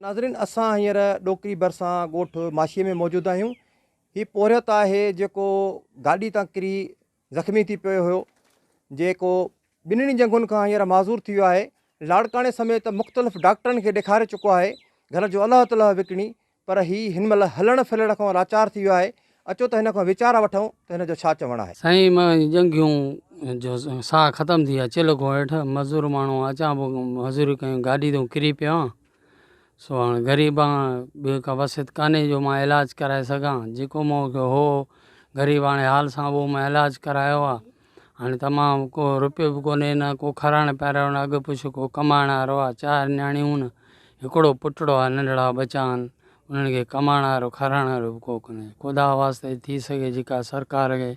ناظرين اسان هينئر ڏوڪري ڀرسان ڳوٺ ماشي ۾ موجود آهيون. هي پورهيت آهي جيڪو گاڏي تان ڪري زخمي ٿي پيو هيو جيڪو ٻنهي ڄنگهن کان هينئر معذور ٿي ويو آهي. لاڙڪاڻي سميت مختلف ڊاڪٽرن کي ڏيکاري چڪو آهي. گهر جو الهه تلهه وڪڻي پر هي هن مهل هلڻ ڦرڻ کان لاچار ٿي ويو آهي. اچو ته هن کان ويچار وٺون ته هن جو ڇا چوڻ آهي. سائين مان ڄنگهيون جو ساهه ختم ٿي ويا چيلهه کان هيٺ مزور ماڻهو اچان پيو مزوري ڪيون گاڏي تون ڪري پيو آهيان سو هاڻ غريب آهيان ٻيو ڪا وسعت ڪانهي جو مان علاج ڪرائي سگهان جيڪو مون کي هو غريب هاڻي حال سان اهو مان علاج ڪرايو آهي هاڻي تمام ڪو روپيو به ڪونهي نه ڪو کارائڻ پيارڻ نه اڳ پڇ ڪو ڪمائڻ وارو آهي چار نياڻيون آهن هڪڙو پٽڙو آهي ننڍڙا ٻچا آهن انهن کي ڪمائڻ وارو کارائڻ وارو به ڪو ڪونهي خدا واسطي ٿي سگهي جيڪا سرڪار کي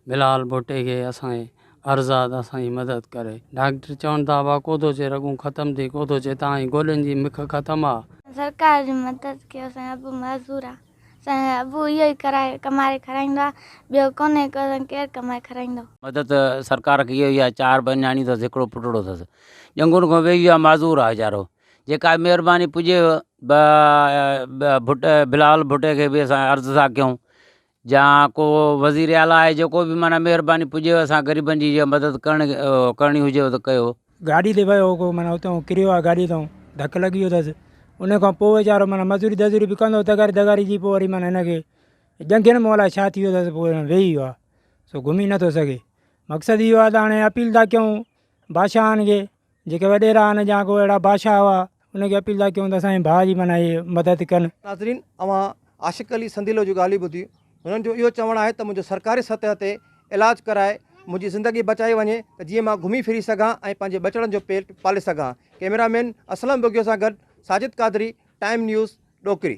بلال ڀٽي کي اسان جي عرض آ ته اسان جي مدد ڪري. ڊاڪٽر چون ٿا ابا ڪو ٿو چئي رڳون ختم ٿي ڪو ٿو چئي تان جي گوڏن جي مک ختم آ. سرڪار جي مدد ڪيو اسان جو ابو معذور آ اسان جو ابو اهو ئي ڪرائي ڪمائي کارائيندو آ ٻيو ڪونهي ڪو اسان کي ڪير ڪمائي کارائيندو. مدد سرڪار کي اهو ئي آ چار ٻه نياڻيون اٿس هڪڙو پٽڙو اٿس ڄنگهن کان ويهي ويو آ معذور آ ويچارو جيڪا مهرباني پڄيو ڀٽ بلال ڀٽي کي به اسان عرض ٿا ڪيون جا ڪو وزير اعليٰ آهي جيڪو به معنيٰ مهرباني پڄيو اسان غريبن جي جي مدد ڪرڻ ڪرڻي هجيو ته ڪيو. گاڏي تي ويو ڪو معنيٰ اتان ڪريو آهي گاڏي تان ڌڪ لڳي ويو اٿس ان کان پوء ويچارو معنيٰ مزوري دزوري به ڪندو تغاري دغاري جي پوء وري معنيٰ هن کي ڄنگهين مان الائي ڇا ٿي ويو اٿس پوء ويهي ويو آهي سو گهمي نٿو سگهي مقصد اهو آهي ته هاڻي اپيل ٿا ڪيون بادشاهن کي جيڪي وڏيرا آهن يا ڪو اهڙا بادشاهه هئا ان کي اپيل ٿا ڪيون ته اسان جي ڀاء جي معنيٰ هي مدد ڪن. ناظرين اوهان عاشق علي سنديلو جون ڳالهيون ٻڌيون هنن جو اهو چوڻ آهي ته منهنجو سرڪاري سطح تي علاج ڪرائي منهنجي زندگي بچائي وڃي ته جيئن مان گهمي ڦري سگهان ۽ پنهنجي ٻچڙن جو پيٽ پالي سگهان ڪئميرا مين اسلم ٻگهيو سان گڏ ساجد قادري ٽائيم نيوز ڏوڪري.